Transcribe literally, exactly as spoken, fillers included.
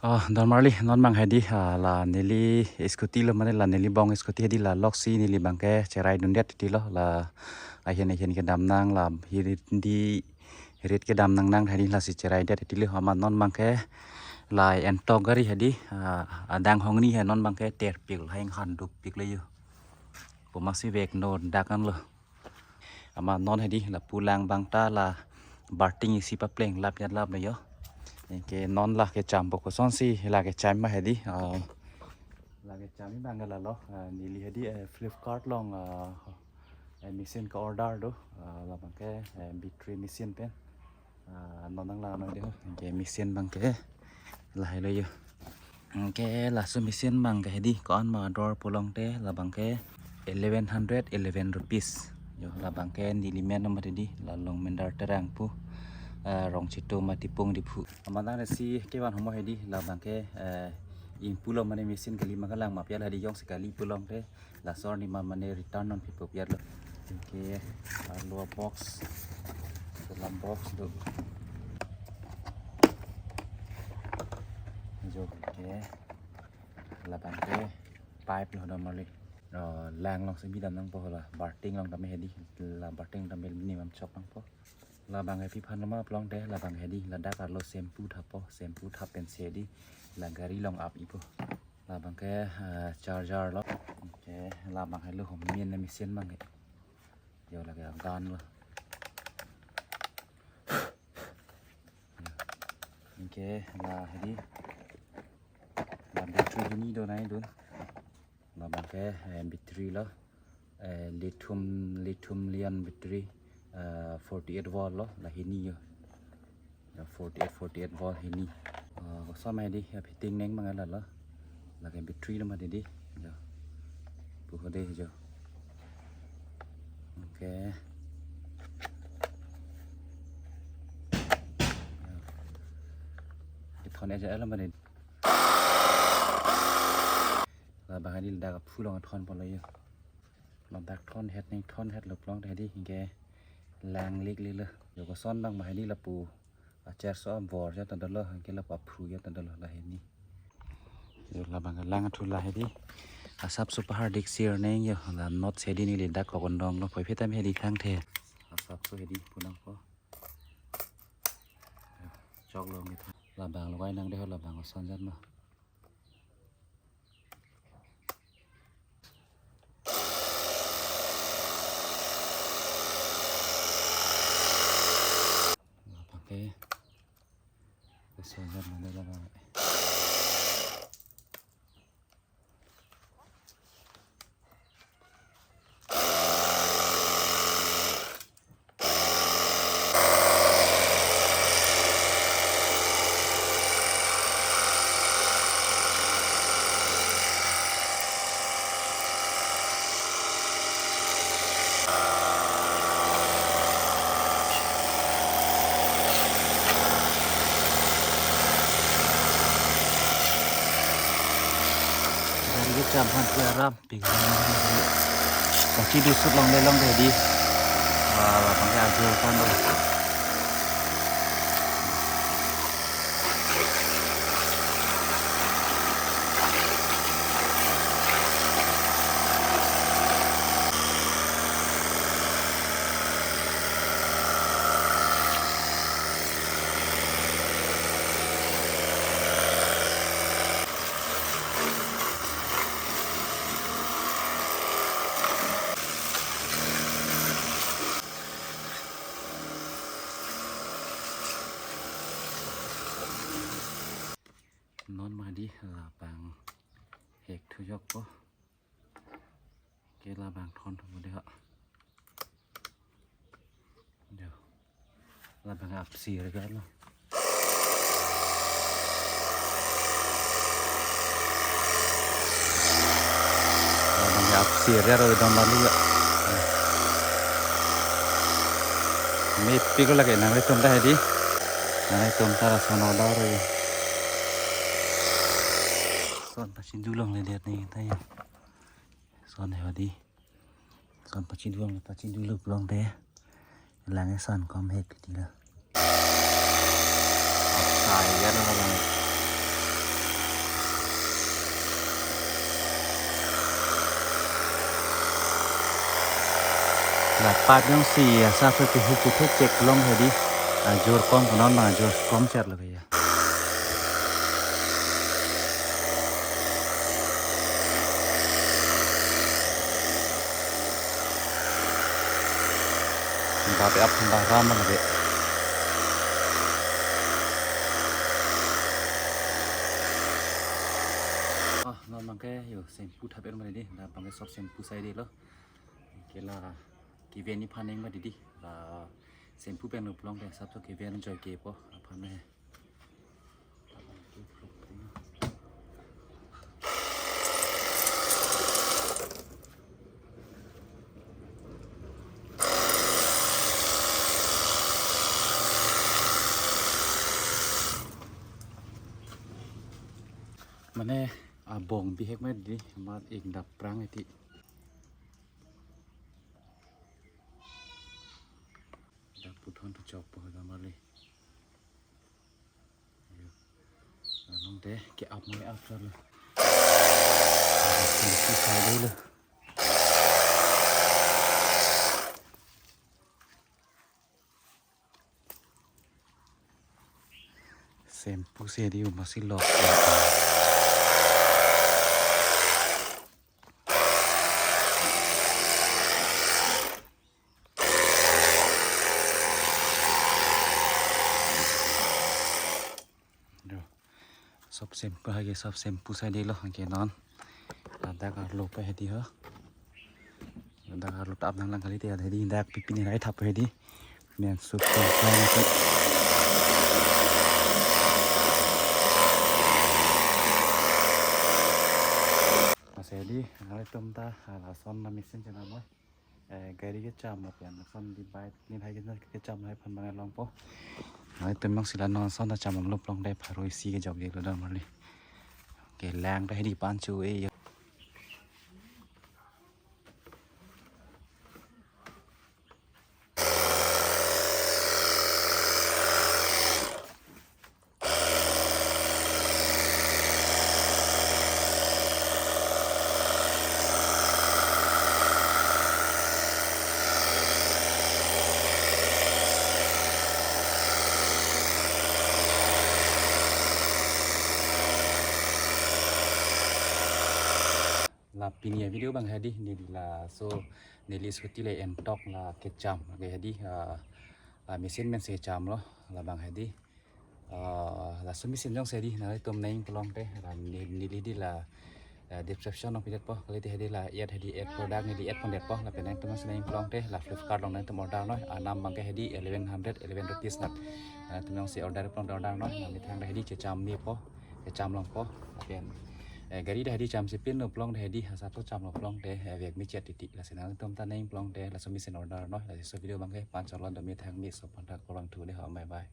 Oh, don marli, non abang hedi, ah, la neli scooty lo, mane la neli bong scooty hedi, la loksi neli abangke cherai dundet titi lo, la ahin ahin kedam nang, la hirit di hirit kedam nang nang hedi, lasi cherai det titi lo. Amat non abangke la entok gari hedi, ah, adang hongni he, non abangke terpik lo, heng han dupik lo yo. Puma si vek no dak an lo. Amat non hedi lapu lang abang ta la barting isi papleng lap yat lap lo yo. Anke non la kecham po kosonsi la kecham ma hedi. Ah, la kecham abang la lo. Ah, neli hedi, eh, Flipkart along, ah, eh, machine ke-order do. Ah, labangke, eh, battery machine pen. Ah, non nang la noi de ho. Anke machine abangke lahai lo yo. Anke laso machine abangke hedi ko-an ma ador pulote labangke eleven hundred eleven rupees. Yo, labangke neli men amat hedi, la Longmendar Terang pu, ah, Rongchitom Matipung Diphu. Amat nang si kevan homo hedi, labangke, eh, ingpu lo, mane machine kali ma kalang ma pi la hedi, jongsi kali pulote laso arni ma mane return non pipo pi lo. Anke, ah, loa box, dalam box do. Jo, anke labangke pipe lo don marli. Oh, lang along si bidam nangpo, la barting along tame hedi, la barting tame minimum chok nangpo. Labang hedi aphan lo ma pulote, labang hedi ladak arlo shampoo thappo, shampoo thap pensi hedi la gari along ap-ipo. Labangke, eh, charger lo. Anke labang helo hom min na machine abangke. Yo, lake agan lo. Anke la hedi la battery hini do nai do. Labangke, eh, battery lo, eh, lithium, lithium ion battery, eh, forty-eight volt lo, la hini yo. Ya, forty-eight, forty-eight volt hini. Eh, kosam hedi, ya, fitting neng abang la lo. Lake battery lo ma hedi. Ya. Pu hedi jo. Anke. Ya. Ithon aja lo ma hedi. Labang hedi ladak aphu along thon po lo yo. Ladak thon het neng thon het lo pulote hedi, anke lang lik lik lo. Jo, koson abang ma hedi lapu acherso abor jo ta dolo, anke lapu aphu jo ta dolo la hini. Jo, labang lang athu la hedi. Asapso pahar dik sir neng yo, la not hedi neli dak kokon dong lo, poi phetam hedi thangthe. Asapso hedi pu nangpo. Chok lo ngi tha. Labang logai nang de ho, labang koson jat ma. Labangke. Koson jat ma de labang. Gari kecham aphan pu aram. Ping. Pachi dusut longle longle di. Wah, wah, pakai ajo kan lo. Non ma di labang hek thujok po. Ke labang thon thon de ha. Jo. Labang apsi re lo. Labang apsi re ro dam balu ya. Mepik lo lake nanglitum ta hedi. Nanglitum ta lason order ro. Son pachini dulong le det ni ta ya. Son he hedi. Son pachini dulong, pachini dulong te. Lang e son kom hek ti la. Sai ya lo bang. La pipe jongsi asap ke hu puthek chek long hedi. Ajor kom konon bang ajor kom chek lo ya. Ba pe ap ba ram lagi. Ah, non bangke yo shampoo thap er mari di, na bangke sob shampoo sai di lo. Ke la keven ni phaneng ma didi. La shampoo pen lo pulote asap to keven joike po aphan he. Mane abong bihek ma didi, amat ik dap prang iti. Dak puthon tu chok po dah mali. Yo. Anong te ke ap mai ap chalo. Shampoo sai dolo. Shampoo sai di uma si lok. Yo. Sob shampoo hage sob shampoo sai di lo hage non. Ladak arlo pa hedi ho. Ladak arlo ta ap nanglang kali te hedi dak pipin rai thap hedi. Men sup shampoo hage. Masi hedi, nanglitum ta, ah, lason na machine chena mo. Eh, gari kecham lapen lason di bike ni hai kena kecham hai aphan bang longpo. Hai tum bang sila non son ta cham longlo pulote pharo isi kejok je lo dah mali. Kelang ta hedi pancho e yo. La pini avideo bang hedi neli laso neli scooty le entok la kecham ke hedi, ah, ah, machine men si cham lo la bang hedi. Ah, laso machine jongsi hedi nanglitum nangji pulote la ne-, neli hedi la, ah, description along pidetpo, kali te hedi la ad hedi ad product neli ad pondetpo, lapen nangtum jongsi nangji pulote la Flipkart along nangtum order noi, anam bangke hedi eleven hundred eleven rupees nat. Nangtum jongsi order pulote order noi, nangli thang ta hedi checham ni po, checham longpo, lapen, eh, gari ta hedi cham si pin lo pulote hedi asap to cham lo pulote, eh, vek mi chet titi, lasi nangtum ta nangji pulote laso machine order noi, lasi laso video bangke pancholo do mi thang mi so pon ta korang thu de ho, bye bye.